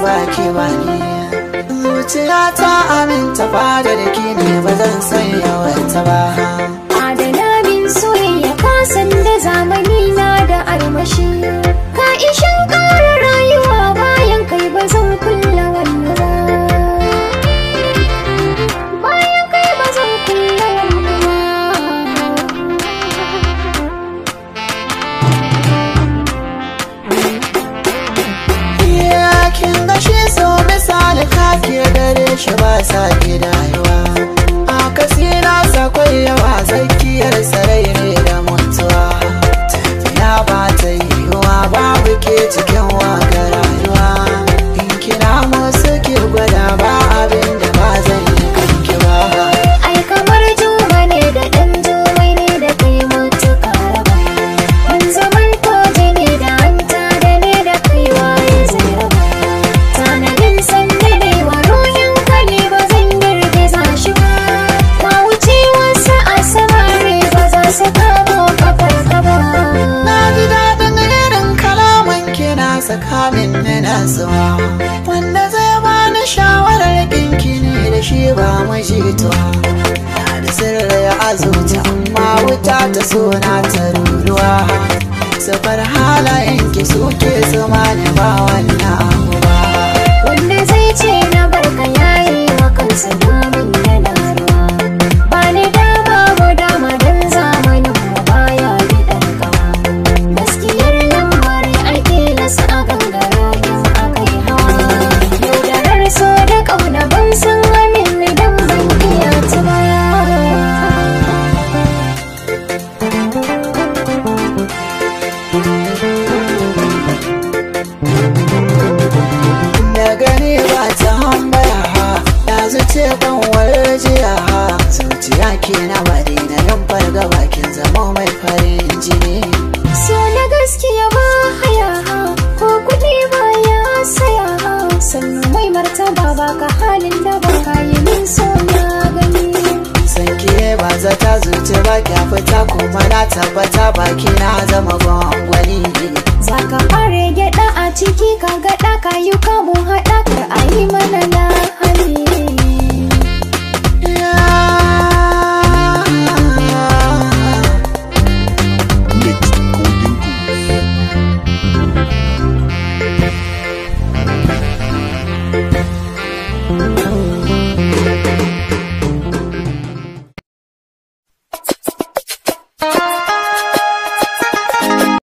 baki bani. Zuciya ta aminta fada da ke ne ba zan sanya wata ba. Adana min soyayya ka san da zamani na da armashi. Ka ishin ƙara rayuwa bayan kai ba zan kulla wani ba. Bayan kai ba zan kulla wani ba. Iya kin ga shi so misali kake gare shi ba sa gidayewa. Akasi na sakwai yawa tsakiyar sarai ne da mutuwa. Tafiya ba ta yiwuwa babu ke cikin waka rayuwa. In kina musu ki gwada ba abin da ba zan yi kanki ba. Ai kamar juma ne da ɗan jumai ne da kai mutuka raba. Mun zaman koje ne da hanta da ne da kai waye zai raba. Tanadin sanda ne wa ruhin kali ba zan girgiza shi ba. Ka wuce wasu a samari ba za su kamo kafar ka ba. Na ji daɗin irin kalaman kina saka min na natsuwa. Wanda zai bani shawarar kinki ne da shi ba majituwa. Na da sirri a zuci amma wuta ta so na ta ruruwa. Sifar halayen ki suke zama ne ba wannan abu ba. Wanda zai ce na barka yayi wa kansa domin yana ruwa. Ba ni dama mu dama don zamanin mu baya biɗar kawa. Gaskiyar lamari ai tilasa a gangara in aka yi hawa. Yaudarar so da ƙauna ban san amin idan ban iya ta ba. Da gani ba ta hambara ha, ya zuce ban warjiya ha. Zuciya ke na bari na yin fargaba kin zama mai farin jini. So na gaskiya ba haya ko kuɗi ba ya saya sannu mai martaba ba ka halin da ba ka yi min so na gani. San ke ba zata zuci ba kya fita kuma na tabbata baki na zama gwangwani. Za ka fara gyaɗa a ciki ka gaɗa ka yi kamun haɗa.